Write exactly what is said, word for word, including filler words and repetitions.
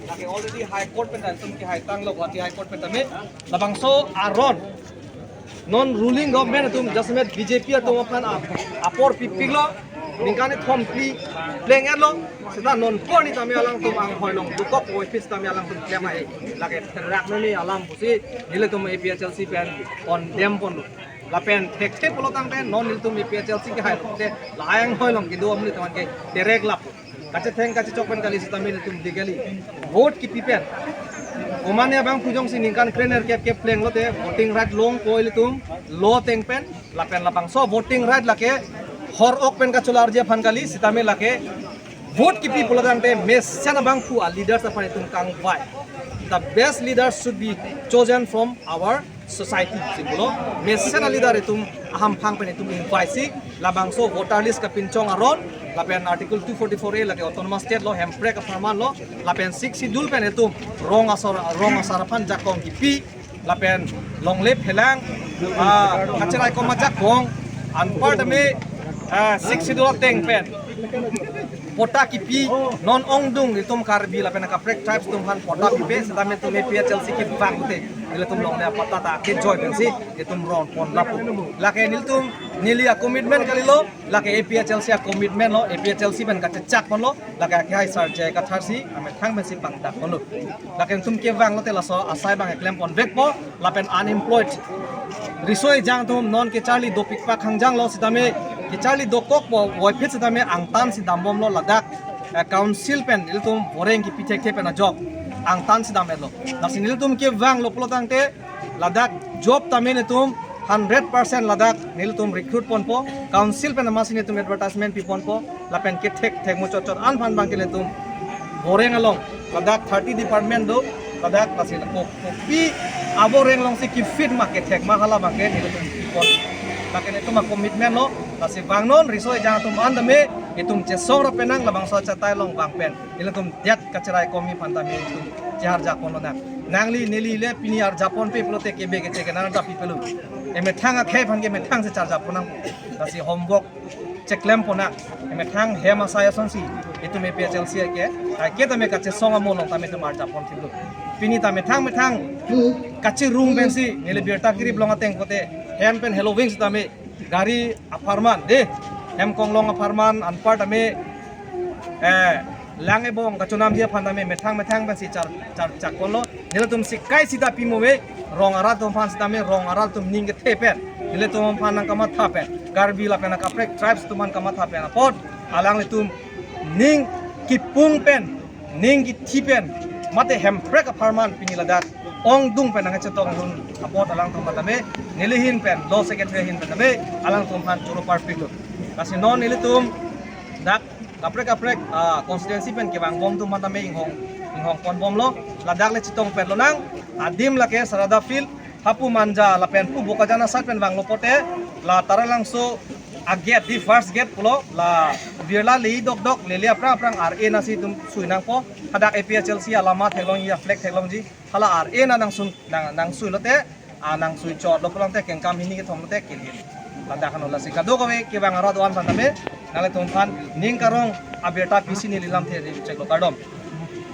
Lake already High Court pen ta, tum ke hai tanglo Guwahati High Court pen ta me. Labangso aron non ruling government atum jasemet B J P atum aphan ap-, apor pipiklo, ningkan kethom phli pleng-etlo, seta non kor ni tame alangtum anghoi along dokok oi pis tame alangtum klem hai. Lake therak noni alam pusi nelitum A P H L C pen condemn ponlo. Lapen thekthe pulo tangte non nelitum A P H L C ke hai lote lahai anghoi along kedo amli teman ke terek lap. Kachetheng kachechok pen kali sitame nelitum legally vote kipi pen. Omane abang pu jongsi ningkan krenerkep ke plenglote voting right longpo ilitum law ateng pen, lapen labangso voting right lake hor ok pen kacholarji aphan kali sitame lake vote kipi pulo tangte mesen abang pu a-leaders aphan itum kangvai. The best leaders should be chosen from our society, si pulo. Mesen a-leader itum ahamphang pen itum ingvaisi labangso voter list kapinchong aron, lapen Article two forty-four A lake autonomous state lo, hemprek apharman lo, lapen Sixth Schedule pen itum rong asor, rong asar aphan jakong kipi, lapen longle phelang, ah, kacherai koma jakong, anpar tame, ah, Sixth Schedule ateng pen patta kipi, non ongdung itum Karbi lapen kaprek tribes atum aphan patta pipe, sitame itum A P H L C kevang te, nelitum longle patta ta kejoi pensi itum ron pon lapu. Lake nelitum neli a-commitment kalilo, lake A P H L C a-commitment lo, A P H L C pen kachechak ponlo, lake akehai Sar J I Kathar si amethang pensi pangdak ponlo. Lake nelitum kevanglote laso asai abang keklem ponvekpo, lapen unemployed riso ejang atum non kecharli dopik pak hangjanglo sitame, kecharli dokokpo, voiphit sitame angtan si dambomlo ladak, eh, council pen ilitum boreng kipi thekthe pen ajok angtan si dam-etlo. Lasi nelitum kevanglo pulo tangte ladak job tame nelitum hundred percent ladak nelitum recruit ponpo, council pen amatsi nelitum advertisement pi ponpo, lapen kethek thek muchot chot an aphan abang ke nelitum boreng along ladak thirty department do, ladak lasi ko, kopi aboreng alongsi kefit ma kethek ma hala abang ke nelitum pi pon. Lake nelitum a-commitment lo, lasi vangnon riso ejang atum an tame itum chesong ra penang labangso achatai along vang pen. Ilitum det kacherai komi aphan tame itum charja pon lonang. Nangli neli le pini arja ponpe pulote kebe keche ke nang ta pipelo. Emethang akhei aphan ke methang si charja pon nang. Lasi homework cheklem pon nang. Emethang hem asai asonsi itum A P H L C ke, ai ke tame kachesong amo along tame itum arja pon thiplo. Pini ta methang methang kachirung pensi neli birta kirip along ateng kote hem pen heloving sitame gari apharman de, hem konglong apharman anpar tame, eh, lang ebong kachonamji aphan tame methang methang pensi char, char, chak ponlo. Nelitum sikai sita pimo ave, rong arat atum aphan sitame rong arat atum ning kethe pen, nelitum aphan nangkamatha pen, Karbi lapen akaprek tribes atum aphan kamatha pen apot alanglitum ning kipung pen, ning kithi pen, mate hemprek apharman pini ladak ongdung pen nangchetong dun apot alangtum aphan tame neli ahin pen, law secretary ahin pen tame alangtum aphan choro parpiklo. Lasi non nelitum dak kaprek kaprek, ah, constituency pen kevangbom atum aphan tame inghong, inghong ponbomlo, ladak le chetong pet lonang, adim lake Sarada field, hapu Manja lapen pu Bokajan aside pen vanglo pote, la Taralangso a-gate, the first gate pulo, la birla le dokdok, lele aphrang aphrang ar-e nasi itum sui nangpo, hadak A P H L C alama theklongji, a-flag theklongji, hala ar-e na nangsun, nang, nangsui lote, a nangsui chotlo pulote kengkam hini kethom lote kelin. Ladak hano lasi kadokave kevang arat do-an aphan tame, nanglitum aphan ning karong abirta pisi neli lamthe ri cheklo, kardom.